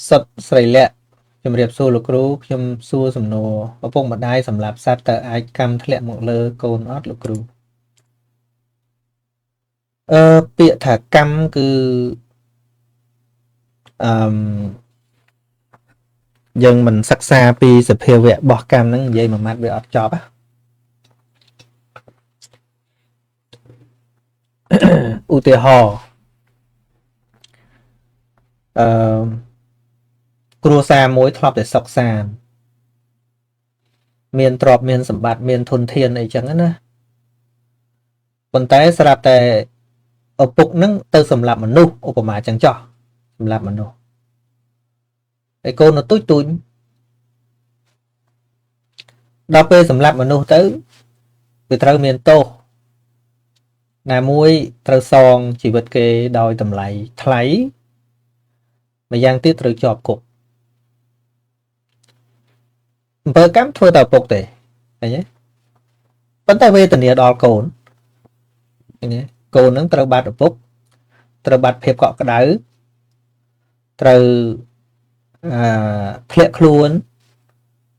សុតស្រីលក្ខជំរាបសួរលោកគ្រូខ្ញុំសួរសំណួរឪពុកម្ដាយសម្រាប់សត្វតើអាចកម្មធ្លាក់មកលើកូនអត់លោកគ្រូពាក្យថាកម្មគឺអឺយើងមិនសិក្សាពីសភាវៈរបស់កម្មហ្នឹងនិយាយមួយម៉ាត់វាអត់ចប់ឧទាហរណ៍អឺគ្រួសារមួយធ្លាប់តែសុខសាន្តមានទ្រព្យមានសម្បត្តិមានធនធានអីចឹងណាប៉ុន្តែស្រាប់តែឪពុកនឹងទៅសម្លាប់មនុស្សឧបមាចឹងចោះសម្លាប់មនុស្សហើយកូននៅទូចទូចដល់ពេលសម្លាប់មនុស្សទៅវាត្រូវមានទោសណាមួយត្រូវសងជីវិតគេដោយតម្លៃថ្លៃម្យ៉ាងទៀតត្រូវជាប់គុកអំពើកម្មធ្វើតែឪពុកទេឃើញទេប៉ុន្តែវេទនាដល់កូនឃើញទេកូននឹងត្រូវបាត់ឪពុកត្រូវបាត់ភាពកក់ក្ដៅត្រូវធ្លាក់ខ្លួន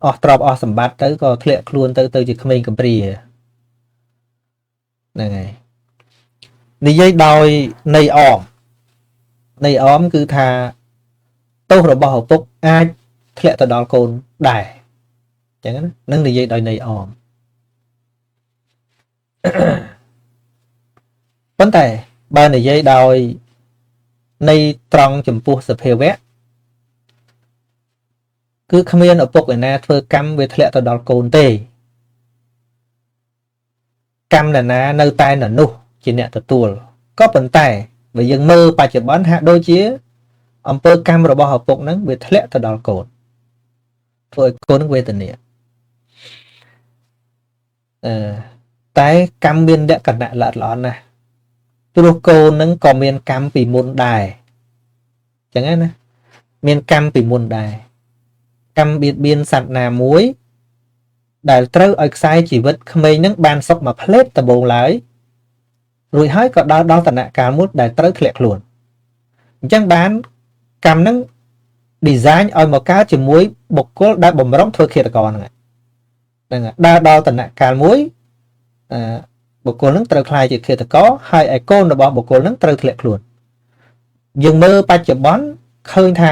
អស់ទ្រព្យអស់សម្បត្តិទៅក៏ធ្លាក់ខ្លួនទៅជាក្មេងកំព្រាហ្នឹងហើយនិយាយដោយន័យអមន័យអមគឺថាទោសរបស់ឪពុកអាចធ្លាក់ទៅដល់កូនដែរចឹងណានឹងនិយាយដោយន័យអមប៉ុន្តែបើនិយាយដោយន័យត្រង់ចំពោះសភាវៈគឺគ្មានឪពុកឯណាធ្វើកម្មវាធ្លាក់ទៅដល់កូនទេកម្មណានានៅតែនៅនោះជាអ្នកទទួលក៏ប៉ុន្តែបើយើងមើលបច្ចុប្បន្នហាក់ដូចជាអំពើកម្មរបស់ឪពុកហ្នឹងវាធ្លាក់ទៅដល់កូនធ្វើឲ្យកូននឹងវេទនាតែកម្មមានលក្ខណៈល្អិតល្អន់ណាស់ព្រោះកូននឹងក៏មានកម្មពីមុនដែរចឹងណាមានកម្មពីមុនដែរកម្មបៀតបៀនសត្វណាមួយដែលត្រូវឲ្យខ្សែជីវិតក្មេងនឹងបានសុខមួយផ្លេតដំបូងឡើយរួចហើយក៏ដល់ដល់តំណកាលមួយដែលត្រូវធ្លាក់ខ្លួនអញ្ចឹងបានកម្មនឹង design ឲ្យមកកើតជាមួយបុគ្គលដែលបំរុងធ្វើឃាតករហ្នឹងហ្នឹងដើរដល់តំណកាលមួយបុគ្គលនឹងត្រូវក្លាយជាឃាតករហើយឯកូនរបស់បុគ្គលនឹងត្រូវធ្លាក់ខ្លួនយើងមើលបច្ចុប្បន្នឃើញថា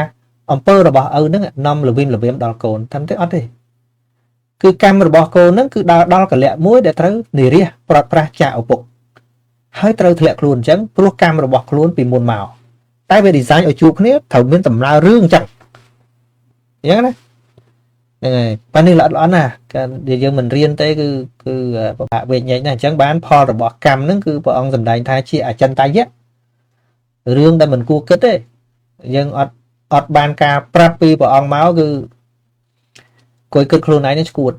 អំពើរបស់ឪនឹងនាំលវិមលវាមដល់កូនតែទេអត់ទេគឺកម្មរបស់កូននឹងគឺដើរដល់កលៈមួយដែលត្រូវនិរាសប្រត់ប្រាស់ចាកឪពុកហើយត្រូវធ្លាក់ខ្លួនអញ្ចឹងព្រោះកម្មរបស់ខ្លួនពីមុនមកតែវា design ឲ្យជួបគ្នាត្រូវមានតម្លើរឿងអញ្ចឹងអញ្ចឹងណាហ្នឹងហើយប៉ានេះល្អិតល្អន់ណាកាលយើងមិនរៀនទេគឺពិបាកវេកញែកណាស់អញ្ចឹងបានផលរបស់កម្មហ្នឹងគឺព្រះអង្គសម្ដែងថាជាអចិន្តាយៈរឿងដែលមិនគួរគិតទេយើងអត់បានការប្រាប់ពីព្រះអង្គមកគឺគួយគិតខ្លួនឯងនេះឈួត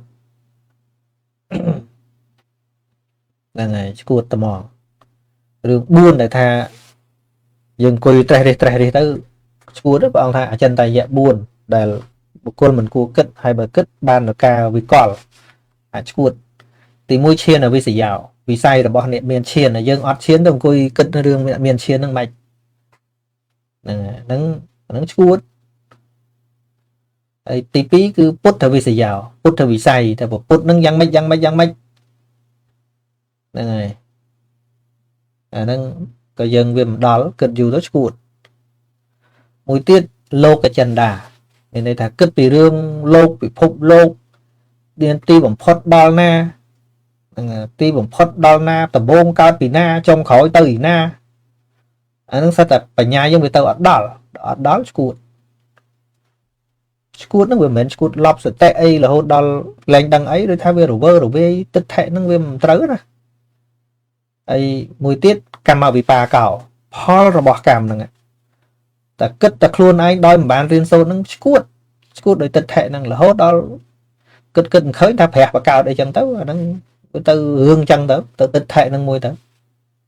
ហ្នឹងហើយឈួតត្មងរឿង4ដែលថាយើងអង្គុយត្រេះរិះទៅឈួតព្រះអង្គថាអចិន្តាយៈ4ដែលបុគ្គលមិនគួរគិតហើយបើគិតបាននៅការវិកលអាចឈួតទី1ឈានអវិសយោវិស័យរបស់អ្នកមានឈានយើងអត់ឈានទៅអង្គុយគិតរឿងមានឈានហ្នឹងមិនហ្នឹងឈួតហើយទី2គឺពុទ្ធវិសយោពុទ្ធវិស័យតែពុទ្ធហ្នឹងយ៉ាងម៉េចយ៉ាងម៉េចយ៉ាងម៉េចហ្នឹងហើយអាហ្នឹងក៏យើងវាមិនដល់គិតយូរទៅឈួតមួយទៀតលោកចិន្តាមានន័យថាគិតពីរឿងលោកពិភពលោកមានទីបំផុតដល់ណាហ្នឹងទីបំផុតដល់ណាដំបូងកើតពីណាចុងក្រោយទៅឯណាអាហ្នឹងសិតតែបញ្ញាយើងវាទៅអត់ដល់ឈួតឈួតហ្នឹងវាមិនមែនឈួតឡប់សតិអីរហូតដល់លែងដឹងអីដូចថាវារវើរវាយទិដ្ឋិហ្នឹងវាមិនត្រូវណាហើយមួយទៀតកម្មវិបាកោផលរបស់កម្មហ្នឹងតែគិតតែខ្លួនឯងដោយមិនបានរៀនសូត្រហ្នឹងឈួតដោយទិដ្ឋិហ្នឹងរហូតដល់គិតមិនឃើញថាព្រះបកើតអីចឹងទៅអាហ្នឹងទៅរឿងចឹងទៅទិដ្ឋិហ្នឹងមួយទៅ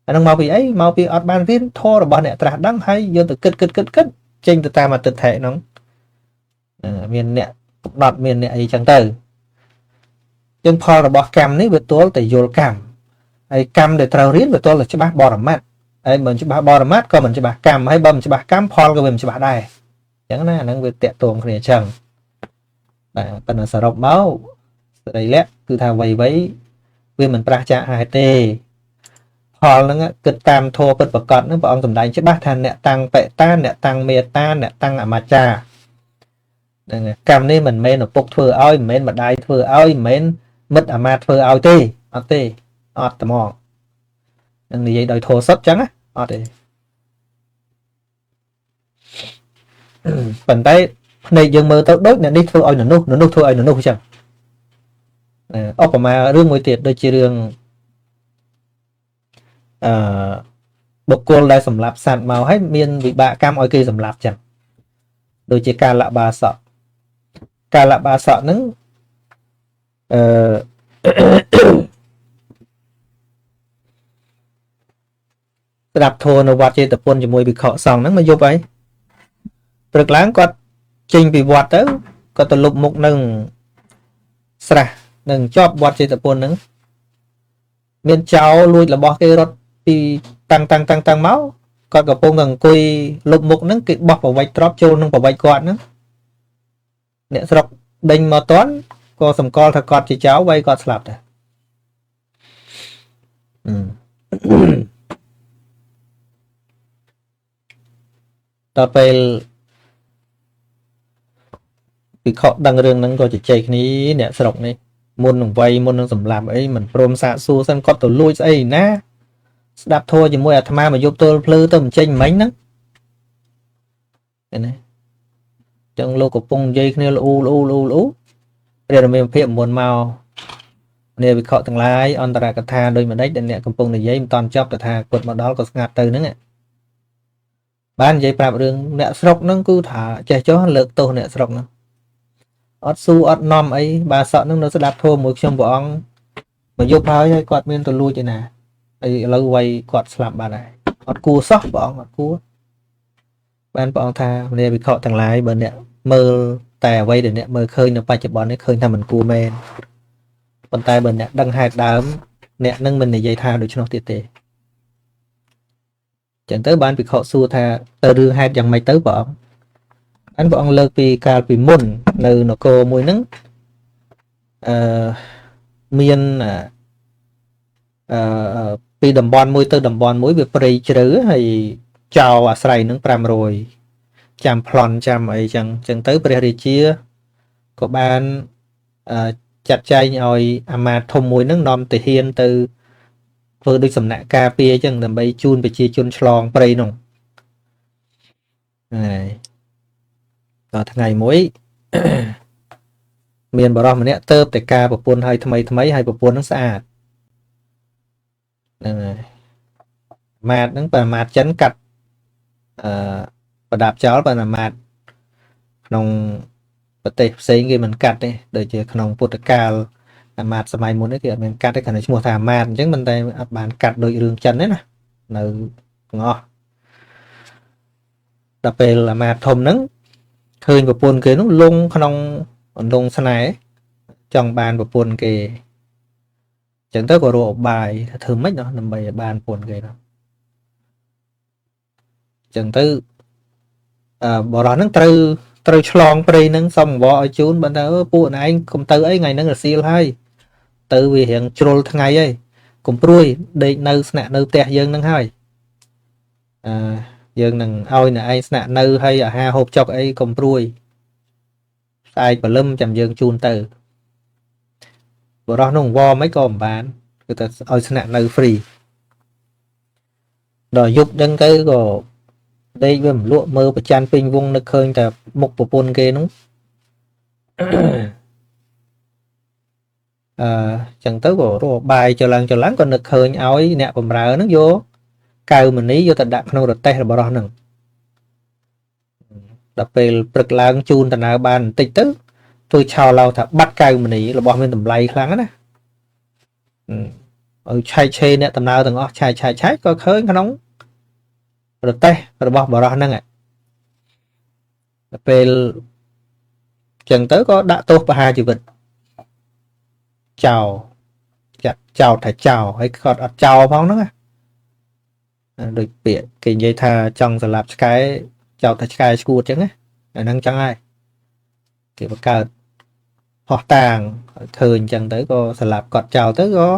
អាហ្នឹងមកពីអីមកពីអត់បានរៀនធម៌របស់អ្នកត្រាស់ដឹងហើយយើងទៅគិតចេញទៅតាមអទិដ្ឋិហ្នឹងមានអ្នកកំណត់មានអ្នកអីចឹងទៅចឹងផលរបស់កម្មនេះវាទល់តែយល់កម្មហើយកម្មដែលត្រូវរៀនវាទល់តែច្បាស់បរមត្តហើយមិនច្បាស់បរមត្តក៏មិនច្បាស់កម្មហើយបើមិនច្បាស់កម្មផលក៏វាមិនច្បាស់ដែរ អញ្ចឹងណាហ្នឹងវាតាក់ទងគ្នាអញ្ចឹងបាទប៉ុន្តែសរុបមកសរីលៈគឺថាវ័យវ័យវាមិនប្រះចាកហេតុទេផលហ្នឹងគិតតាមធម៌ពិតប្រកបហ្នឹងព្រះអង្គសម្ដែងច្បាស់ថាអ្នកតាំងបិតាអ្នកតាំងមេតាអ្នកតាំងអមច្ចាហ្នឹងកម្មនេះមិនមែនឪពុកធ្វើឲ្យមិនមែនម្ដាយធ្វើឲ្យមិនមែនមិត្តអាមាត្យធ្វើឲ្យទេអត់ទេអត់ត្មងនឹងនិយាយដោយធម៌សុទ្ធចឹងណាអត់ទេប៉ុន្តែភ្នែកយើងមើលទៅដូចអ្នកនេះធ្វើឲ្យននុះននុះធ្វើឲ្យននុះចឹងឧបមារឿងមួយទៀតដូចជារឿងអឺបុគ្គលដែលសម្លាប់សត្វមកហើយមានវិបាកកម្មឲ្យគេសម្លាប់ចឹងដូចជាកាលបាសកកាលបាសកហ្នឹងអឺស្ដាប់ធម៌នៅវត្តចេតពុនជាមួយភិក្ខុសង្ឃហ្នឹងមកយប់ហើយព្រឹកឡើងគាត់ចេញពីវត្តទៅគាត់ទៅលុបមុខនឹងស្រះនឹងជាប់វត្តចេតពុនហ្នឹងមានចោរលួចរបស់គេរត់ពីតាំងតាំងតាំងតាំងមកគាត់កំពុងតែអង្គុយលុបមុខហ្នឹងគេបោះប្រវែកទ្របចូលក្នុងប្រវែកគាត់ហ្នឹងអ្នកស្រុកដេញមកតន់ក៏សម្គាល់ថាគាត់ជាចោរវាយគាត់ស្លាប់ដែរដល់ពេលភិក្ខុដឹងរឿងហ្នឹងក៏ជជែកគ្នាអ្នកស្រុកនេះមុននឹងវាយមុននឹងសម្លាប់អីមិនព្រមសាកសួរសិនគាត់ទៅលួចស្អីណាស្ដាប់ធម៌ជាមួយអាត្មាមកយប់ទល់ភ្លឺទៅមិនចេញមិញហ្នឹងឃើញទេចឹងលោកកំពុងនិយាយគ្នាលូលូលូលូព្រះរាមាភិកមុនមកនាវិខទាំងឡាយអន្តរកថាដោយម្ដេចដែលអ្នកកំពុងនិយាយមិនតាន់ចប់ទៅថាគាត់មកដល់ក៏ស្ងាត់ទៅហ្នឹងបាននិយាយប្រាប់រឿងអ្នកស្រុកហ្នឹងគឺថាចេះចុះលើកទោសអ្នកស្រុកហ្នឹងអត់ស៊ូអត់នាំអីបាសកហ្នឹងនៅស្ដាប់ធម៌មួយខ្ញុំព្រះអង្គមកយប់ហើយហើយគាត់មានទៅលួចឯណាហើយឥឡូវវាយគាត់ស្លាប់បាត់ហើយអត់គួរសោះព្រះអង្គអត់គួរបានព្រះអង្គថានាវិខទាំងឡាយបើអ្នកមើលតែអ្វីដែលអ្នកមើលឃើញនៅបច្ចុប្បន្ននេះឃើញថាមិនគួរមែនប៉ុន្តែបើអ្នកដឹងហេតុដើមអ្នកនឹងមិននិយាយថាដូច្នោះទៀតទេចឹងទៅបានភិក្ខុសួរថាទៅរឿងហេតុយ៉ាងម៉េចទៅព្រះអង្គបានព្រះអង្គលើកពីកាលពីមុននៅនគរមួយហ្នឹងអឺមានពីតំបន់មួយទៅតំបន់មួយវាព្រៃជ្រៅហើយចោលអាស្រ័យនឹង500ចាំប្លន់ចាំអីចឹងចឹងទៅព្រះរាជាក៏បានចាត់ចែងឲ្យអាមាត្យធំមួយហ្នឹងនាំទាហានទៅធ្វើដូចសំណាក់ការពារចឹងដើម្បីជូនប្រជាជនឆ្លងព្រៃនោះហើយដល់ថ្ងៃមួយមានបរិសម្នាក់ទៅតែការប្រពន្ធឲ្យថ្មីថ្មីហើយប្រពន្ធហ្នឹងស្អាតហ្នឹងហើយម៉ាតហ្នឹងប្រមាថចិនកាត់ប្រដាប់ចោលប៉ុន្តែម៉ាតក្នុងប្រទេសផ្សេងគេមិនកាត់ទេដូចជាក្នុងពុទ្ធកាលអាមាត្យសម័យមុននេះគេអត់មានកាត់ទេគ្រាន់តែឈ្មោះថាអាមាត្យអញ្ចឹងមិនតែអត់បានកាត់ដូចរឿងចិនទេណានៅទាំងអស់ដល់ពេលអាមាត្យធំហ្នឹងឃើញប្រពន្ធគេនោះលងក្នុងអន្លង់ស្នេហ៍ចង់បានប្រពន្ធគេអញ្ចឹងទៅក៏រកឧបាយថាធ្វើម៉េចណោះដើម្បីឲ្យបានប្រពន្ធគេនោះអញ្ចឹងទៅបរិសហ្នឹងត្រូវឆ្លងព្រៃហ្នឹងសុំអង្វរឲ្យជូនបើថាពួកឯងកុំទៅអីថ្ងៃហ្នឹងរសៀលហើយទៅវារៀងជ្រុលថ្ងៃហើយកុំព្រួយដេកនៅស្នាក់នៅផ្ទះយើងហ្នឹងហើយយើងនឹងឲ្យអ្នកឯងស្នាក់នៅហើយអាហារហូបចុកអីកុំព្រួយស្អែកព្រលឹមចាំយើងជូនទៅបរិសនោះអង្វរមិនក៏មិនបានគឺតែឲ្យស្នាក់នៅហ្វ្រីដល់យប់ហ្នឹងទៅក៏ដេកវាមិនលក់មើលប្រច័នពេញវងនឹកឃើញតែមុខប្រពន្ធគេនោះចឹងទៅក៏រកបាយចឡើងចឡើងក៏នឹកឃើញឲ្យអ្នកបំរើហ្នឹងយកកៅមនីយកទៅដាក់ក្នុងរទេះរបស់ហ្នឹងដល់ពេលព្រឹកឡើងជូនដំណើរបានបន្តិចទៅធ្វើឆោឡៅថាបាត់កៅមនីរបស់មានតម្លៃខ្លាំងណាឲ្យឆែកឆេអ្នកដំណើរទាំងអស់ឆែកឆែកឆែកក៏ឃើញក្នុងរទេះរបស់បរោះហ្នឹងដល់ពេលចឹងទៅក៏ដាក់ទោសប្រហារជីវិតចោលចាត់ចោលថាចោលហើយគាត់អត់ចោលផងហ្នឹងណាដូចពាក្យគេនិយាយថាចង់សម្លាប់ឆ្កែចោលថាឆ្កែឈួតចឹងណា អាហ្នឹងចឹងហើយគេបង្កើតផោះតាងឃើញចឹងទៅក៏ស្លាប់គាត់ចោលទៅក៏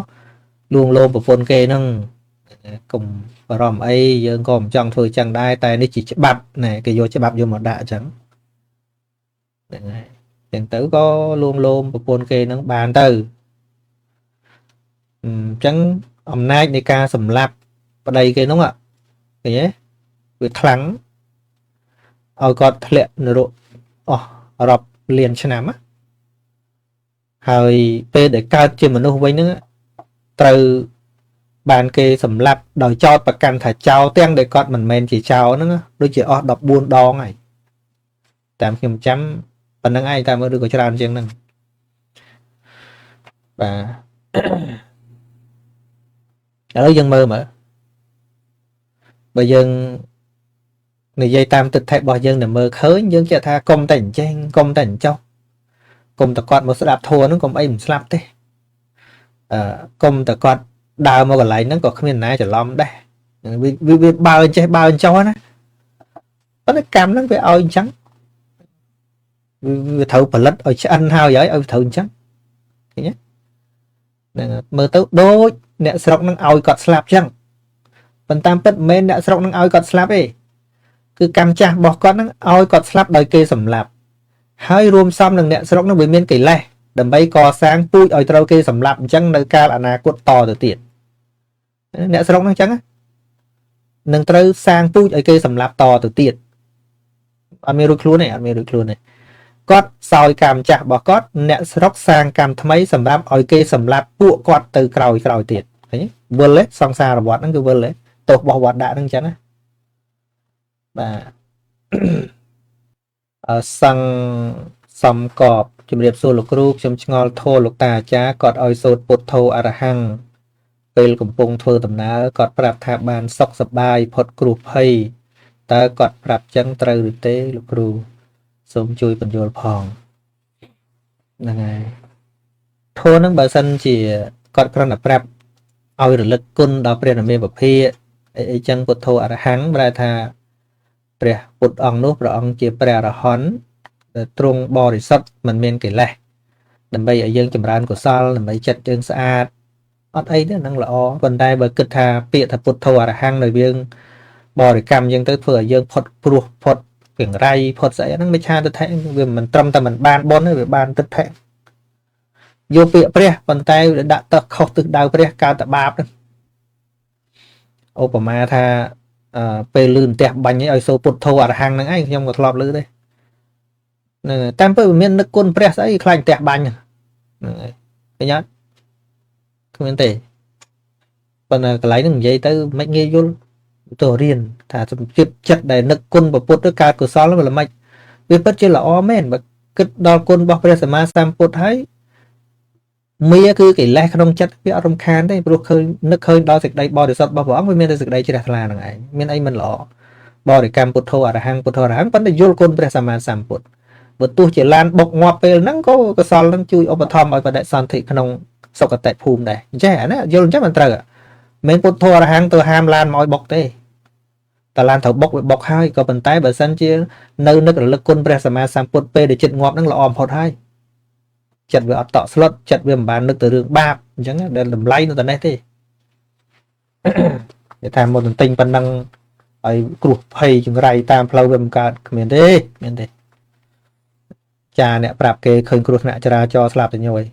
លួងលោមប្រពន្ធគេហ្នឹងកុំបារម្ភអីយើងក៏មិនចង់ធ្វើចឹងដែរតែនេះជាច្បាប់ណែគេយកច្បាប់យកមកដាក់ចឹងហ្នឹងហើយចឹងទៅក៏លួងលោមប្រពន្ធគេហ្នឹងបានទៅអញ្ចឹងអំណាចនៃការសម្លាប់ប្តីគេនោះឃើញទេវាខ្លាំងឲ្យគាត់ធ្លាក់នរកអស់រាប់លានឆ្នាំណាហើយពេលដែលកើតជាមនុស្សវិញហ្នឹងត្រូវបានគេសម្លាប់ដោយចោទប្រកាន់ថាចោលទាំងដែលគាត់មិនមែនជាចោលហ្នឹងដូចជាអស់14ដងហើយតាមខ្ញុំចាំប៉ុណ្្នឹងឯងតាមឬក៏ច្រើនជាងហ្នឹងបាទឥឡូវយើងមើលមើលបើយើងនិយាយតាមទិដ្ឋិរបស់យើងដែលមើលឃើញយើងជឿថាកុំតែអញ្ចឹងកុំតែអញ្ចោះកុំតែគាត់មកស្ដាប់ធម៌ហ្នឹងកុំអីមិនស្លាប់ទេអឺកុំតែគាត់ដើរមកកន្លែងហ្នឹងក៏គ្មានណាច្រឡំដែរវាបើអញ្ចេះបើអញ្ចោះណាប៉ុន្តែកម្មហ្នឹងវាឲ្យអញ្ចឹងវាត្រូវផលិតឲ្យឆ្អិនហើយឲ្យត្រូវអញ្ចឹងឃើញទេហ្នឹងមើលទៅដូចអ្នកស្រុកហ្នឹងឲ្យគាត់ស្លាប់អញ្ចឹងប៉ុន្តែតាមពិតមិនមែនអ្នកស្រុកហ្នឹងឲ្យគាត់ស្លាប់ទេគឺកម្មចាស់របស់គាត់ហ្នឹងឲ្យគាត់ស្លាប់ដោយគេសម្លាប់ហើយរួមផ្សំនឹងអ្នកស្រុកហ្នឹងវាមានកិលេសដើម្បីកសាងពូជឲ្យត្រូវគេសម្លាប់អញ្ចឹងនៅកាលអនាគតតទៅទៀតអ្នកស្រុកហ្នឹងអញ្ចឹងនឹងត្រូវសាងពូជឲ្យគេសម្លាប់តទៅទៀតអត់មានរួចខ្លួនទេអត់មានរួចខ្លួនទេគាត់សោយកម្មចាស់របស់គាត់អ្នកស្រុកសាងកម្មថ្មីសម្រាប់ឲ្យគេសម្លាប់ពួកគាត់ទៅក្រោយក្រោយទៀតឃើញវិលទេសង្សារវដ្តហ្នឹងគឺវិលទេទោសរបស់វត្តដាក់ហ្នឹងអញ្ចឹងណាបាទអសង្សំកបជំរាបសួរលោកគ្រូខ្ញុំឆ្ងល់ធម៌លោកតាអាចារ្យគាត់ឲ្យសូត្រពុទ្ធោអរហង្គពេលកំពុងធ្វើដំណើរគាត់ប្រាប់ថាបានសុខសប្បាយផុតគ្រោះភ័យតើគាត់ប្រាប់ចឹងត្រូវឬទេលោកគ្រូសូមជួយបញ្យល់ផងហ្នឹងហើយធម៌ហ្នឹងបើសិនជាគាត់គ្រាន់តែប្រាប់ឲ្យរលឹកគុណដល់ព្រះនាមពភាអីចឹងពុទ្ធោអរហង្គប្រែថាព្រះពុទ្ធអង្គនោះព្រះអង្គជាព្រះអរហន្តដែលទ្រង់បរិសុទ្ធមិនមានកិលេសដើម្បីឲ្យយើងចម្រើនកុសលដើម្បីចិត្តយើងស្អាតអត់អីទេហ្នឹងល្អប៉ុន្តែបើគិតថាពាក្យថាពុទ្ធោអរហង្គនៅយើងបរិកម្មយើងទៅធ្វើឲ្យយើងផុតព្រោះផុតចង្រៃផុតស្អីហ្នឹងមិច្ឆាទិដ្ឋិវាមិនត្រឹមតែមិនបានបុណ្យទេវាបានទិដ្ឋិយកពាក្យព្រះប៉ុន្តែដាក់ទឹកខុសទិសដៅព្រះកើតតែបាបហ្នឹងឧបមាថាពេលលឺផ្ទះបាញ់ឲ្យសូពុទ្ធោអរហង្គហ្នឹងឯងខ្ញុំក៏ធ្លាប់លឺដែរហ្នឹងតាមពិតវាមាននឹកគុណព្រះស្អីខ្លាចផ្ទះបាញ់ហ្នឹងហើយឃើញអត់គ្មានទេប៉ុន្តែកន្លែងហ្នឹងនិយាយទៅមិនងាយយល់ទៅរៀនថាសំជិតចិត្តដែលនឹកគុណព្រះពុទ្ធទៅកើតកុសលវាល្មិចវាពិតជាល្អមែនបើគិតដល់គុណរបស់ព្រះសម្មាសម្ពុទ្ធហើយមាគឺកិលេសក្នុងចិត្តវាអត់រំខានទេព្រោះឃើញនឹកឃើញដល់សេចក្តីបរិសុទ្ធរបស់ព្រះអង្គវាមានតែសេចក្តីជ្រះថ្លាហ្នឹងឯងមានអីមិនល្អបរិកម្មពុទ្ធោអរហង្គពុទ្ធោអរហង្គប៉ុន្តែយល់គុណព្រះសម្មាសម្ពុទ្ធបើទោះជាឡានបុកងាប់ពេលហ្នឹងក៏កុសលហ្នឹងជួយឧបត្ថម្ភឲ្យបដិសន្ធិក្នុងសុគតិភូមិដែរអញ្ចឹងអាណាយល់អញ្ចឹងមិនត្រូវមិនពុទ្ធោអរហង្គទៅហាមឡានមកឲ្យបុកទេតើឡានត្រូវបុកវាបុកហើយក៏ប៉ុន្តែបើសិនជានៅនឹករលឹកគុណព្រះសម្មាសម្ពុទ្ធពេលដែលចិត្តងាប់ហ្នឹងល្អបំផុតហើយចិត្តវាអត់តក់ស្លុតចិត្តវាមិនបាននឹកទៅរឿងបាបអញ្ចឹងដែលតម្លៃនៅតែនេះទេគេថាមកទន្ទិញប៉ុណ្ណឹងឲ្យគ្រោះភ័យចង្រៃតាមផ្លូវវាមិនកើតគ្មានទេគ្មានទេចាអ្នកប្រាប់គេឃើញគ្រោះថ្នាក់ចរាចរណ៍ស្លាប់ទៅញយ